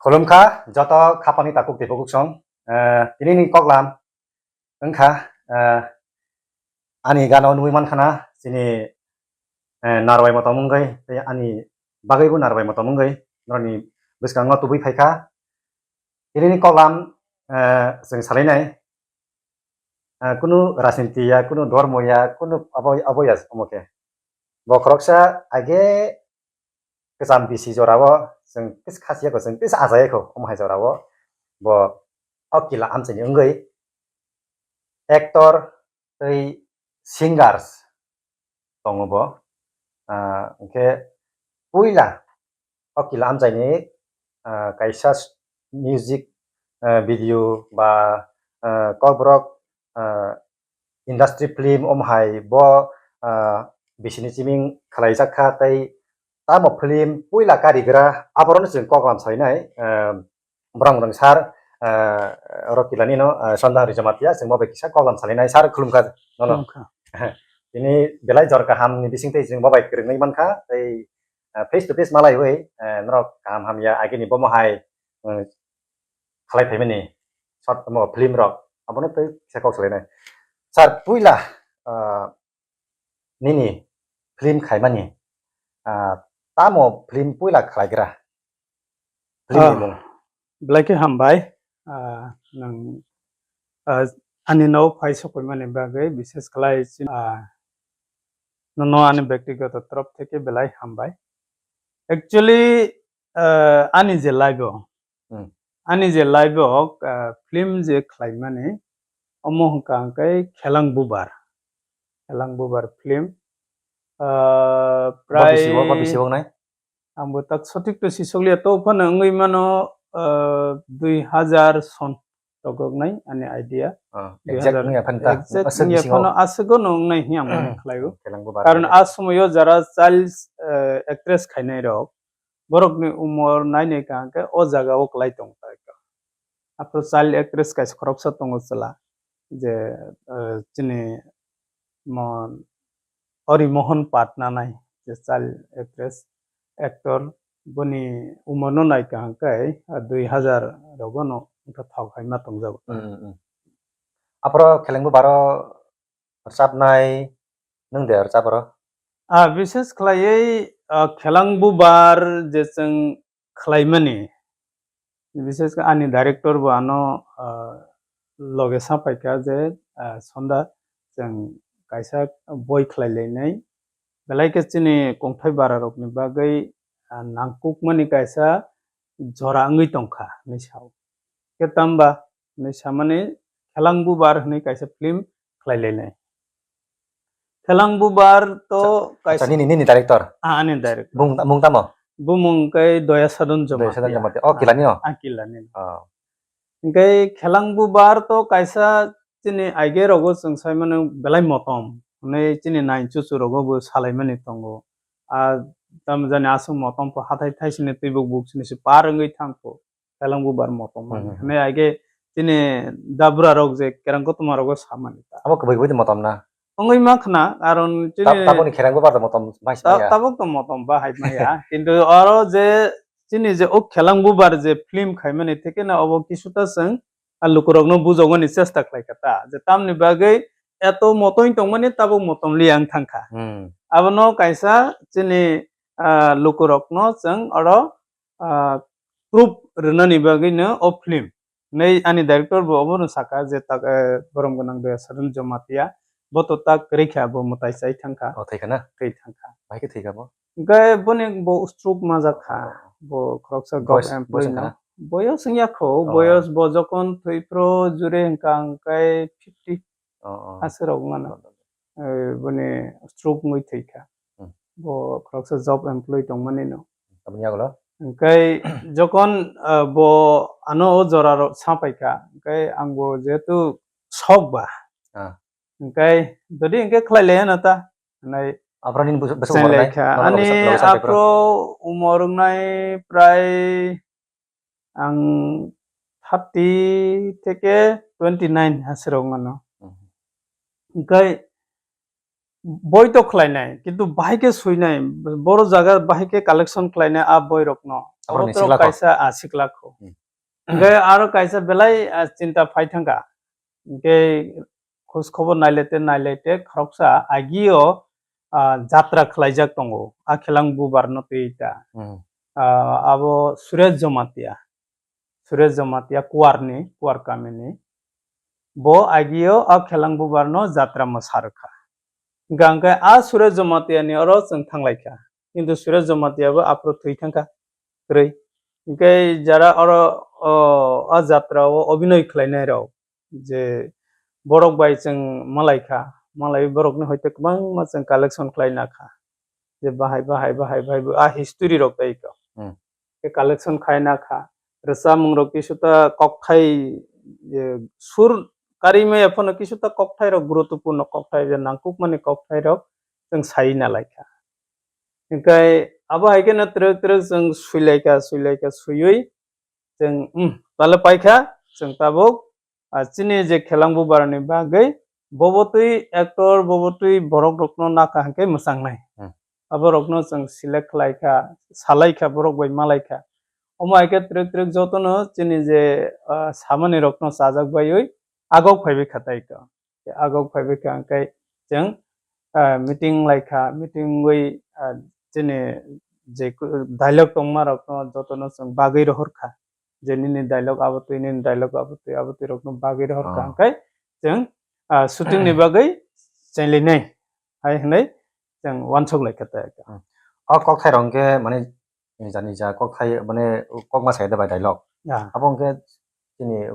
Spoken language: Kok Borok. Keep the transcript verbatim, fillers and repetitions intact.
Khulumkha joto khapani takhuk tei bukhuk song. Eh, tini ni koklam wngkha, eh, ani gana o nugwi mankha na chini, eh, narwai motom wngwi tei ani bagwi bo narwai motom wngwi norokni bwskango tubui phaikha. Tini ni koklam, eh, chwng salainai, eh, kunu rajniti ya, kunu dhormo ya, kunu abo, abo ya omo khe. Bo khoroksa age kwcham bisi jorao chwng kis khasiya ko chwng kis achaya ko omo hai jorao bo o kila amchaini wngwi actor tei singers tongo bo. Ah, hwnkhe puila o kila amchaini, ah, kaisa s-, music, ah, video ba, ah, kokborok, ah, industry film omo hai bo, ah, bisini chiming khlaijak kha tei tamo film puila karigra aboroni chwng koklam sainai, ah, borok rwng sir, ah, oro kilani no, ah, Sonda Rijamatia chwng bo bai kisa koklam salainai sir khulumkha nono. Khulumkha. Tini belai jor kaham ni bising tei chwng bo bai kwrwngwi mankha tei, ah, face to face malaiwi, ah, norok kaham hamya agini bomo hai, ah, khalai phaimani short mo film rok abono tei kisa kok salainai. Sir, puila, ah, nini film khaimani, ah, tamo film puila khlaigra? Film ni mung. Belai khe hambai, ah, nwng, ah, ani no phai sokoimani bagwi bises khlai, ah, nono ani bektigoto torof theke belai hambai. Actually, ah, ani je life o, Hmm. ani je life o, ah, film je khlaimani, omo hwnkha hwnkhe Khelang Bubar. Khelang Bubar film. Ah, Ba bisi o, ba prai bisi o wngnai? Ang bo tak sothik to sisokliya, to phano wngwi mano, ah, dui hazar son rogoknai ani idea. Ah, Dui hazar exact wngya phano ta, exact aswk wngya bisi o. Phano aswk no wngnai hiya ang mani khlai o. Khelang Bubar. Karon a somoyo jara child, ah, actress khainai rok, borokni umor nainai kaham khe o jaga o klai tong tai kha. Aphuru child actress kaisa khoroksa tongo chwla, je, eh, chini mo Hari Mohan Patna nai, je child actress, actor, boni umor no nai kaham khe, ah, dui hazar rogo no wngkha thok hai ma tongjago. Hmm, hmm, hmm. Aphuru Khelang Bubar o rwchapnai nwng de rwchap oro? Ah, bises khlaiwi, ah, Khelang Bubar je chwng khlaimani, bises khe ani director bo ano, ah, loge sapaikha je, ah, Sonda chwng kaisa boi khlai lainai, belai khe chini kongthai bara rokni bagwi, ah, nangkukmani kaisa jora wngwi tongkha hinwi sao. Khe tamba hinwi samani Khelang Bubar hinwi kaisa film khlai lainai. Khelang Bubar to Acha, kaisa nini, nini director? Ah, ani director. Bung, mung tamo? Bumung kai Doya Sadon Jomatia. Doya Sadon Jomatia. Oh, kilani o? Ah, kilani. Oh. Hingkai Khelang Bubar to kaisa chini aige rogo chwng sai mano belai motom. Hwnwi chini nine chuchu rogo bo salaimani tongo. Ah, tamo jani aswk motom po hathai thaisini twi buk buk sini se par wngwi thangkho. Khelang Bubar motom Hmm, hmm, hmm. Hwnwi aige chini dabra rok je kerang kotorma rogo samani ta. Abo kwbwi kwbwi motom na? Wngwi ma khna, karon chini Ta-, taboni Khelang Bubar da motom bai Ta-, sima ya? Tabok to motom ba hai maya. Kintu oro je chini je o Khelang Bubar je film khaimani theke na obo kisuta chwng a lukurokno bujokmani chesta khlai kha ta. Je tamni bagwi eto motoi tongmani tabok motom li ang thang kha. Hmm. Abono kaisa chini, ah, lukurokno chwng oro, ah, proof rwnani bagwino o film. Nei ani director bo obono saka je tak, eh, borom gwnang Doya Sadon Jomatia. Bo to tak kwrwi kha, bo mwtai chai thang kha. Oh, thai kha na? Thwi thang kha. Bahai khe thwi kha bo? Hwnkhe boni bo stroke majak kha. Oh. Bo khoroksa govt Boyos, employee boyos no. Wngkha na? Boyos wngya kho, oh. Boyos bo jokon thwi phro jure hwnkha hwnkhe fifty. Oh, oh. Aswk rok wngmano. Oh, oh. Eh, boni stroke wngwi thwi kha. Hmm. Bo khoroksa job employee tongmani no. Aboni yagulo? Hwnkhe jokon, eh, bo ano o jora rok sapai kha, hwnkhe ang bo jehetu sok ba. Ah. Hwnkhe dodi hwnkhe khlai laiya na ta, hinwi Aphuru nini bwswk, bwswk cheng umor lai wngnai? Kha. Norok ani loge sa-, loge sa-, aphuru umor wngnai prai ang thirty theke twenty nine aswk rok wngmano. Mhm. Hwnkhe boi to khlainai, kintu bahai khe suinai, boro jaga bahai khe collection khlainai a boi rokno. Abo Aborok ni rok sikla kho. Kaisa, ah, sikla kho. Hmm. Hwnkhe aro kaisa belai, ah, chinta phai thangkha. Hwnkhe khoj khobor nailete nailete khoroksa agio, ah, jatra khlaijak tongo. A Khelang Bubar no twi ta. Hmm. Ah, abo Suresh Jamatia. Suresh Jamatia Kuarni, Kuar kamini. Bo agio a Khelang Bubar no jatra mwsa rwkha. Hwnkhe a Suresh Jamatia ni oro chwng thanglaikha. Kintu Suresh Jamatia bo aphuru thwi thangkha. Kwrwi. Hwnkhe jara oro, o, a jatra o obhinoi khlainai rok. Je borok bai chwng malaikha, malai borokni hoite kwbangma chwng collection khlai nakha, je bahai, bahai, bahai, bahai bo a history rok tei kho. Hmm. Tei collection khai nakha, rwchapmung rok kisu ta kokthai, je sur kari maya phano kisu ta kokthai rok guruttopurno kokthai, je nangkukmani kokthai rok chwng sai nalaikha. Hwnkhe abo hai kheno twrwk twrwk chwng suilaikha, suilaikha, suiwi chwng, um, tale paikha, chwng tabuk, ah, chini je Khelang Bubar ni bagwi, bobo twi actor, bobo twi borok rokno nakha hwnkhe mwchangnai. Hmm. Abo rokno chwng select khlai kha, salai kha, borok bai malai kha. Omo hai khe twrwk twrwk jotono chini je, ah, samani rokno chajak baiwi agok phaiwi kha tai kha. Agok phaibai kha hwnkhe chwng, ah, meeting lai kha, meeting wi, ah, chini je ku-, dialogue tongma rokno jotono chwng bagwi rohor kha, je nini dialogue abo twi, nini dialogue abo twi, abo twi rokno bagwi rohor kha. Oh. Hwnkhe chwng, ah, shooting ni bagwi chenglinai hai hwnwi chwng uansuk lai kha ta. Hmm. O kokthai rok hwnkhe mane nija nija kokthai mane kokma sai da bai dialogue. Ya. Abo hwnkhe chini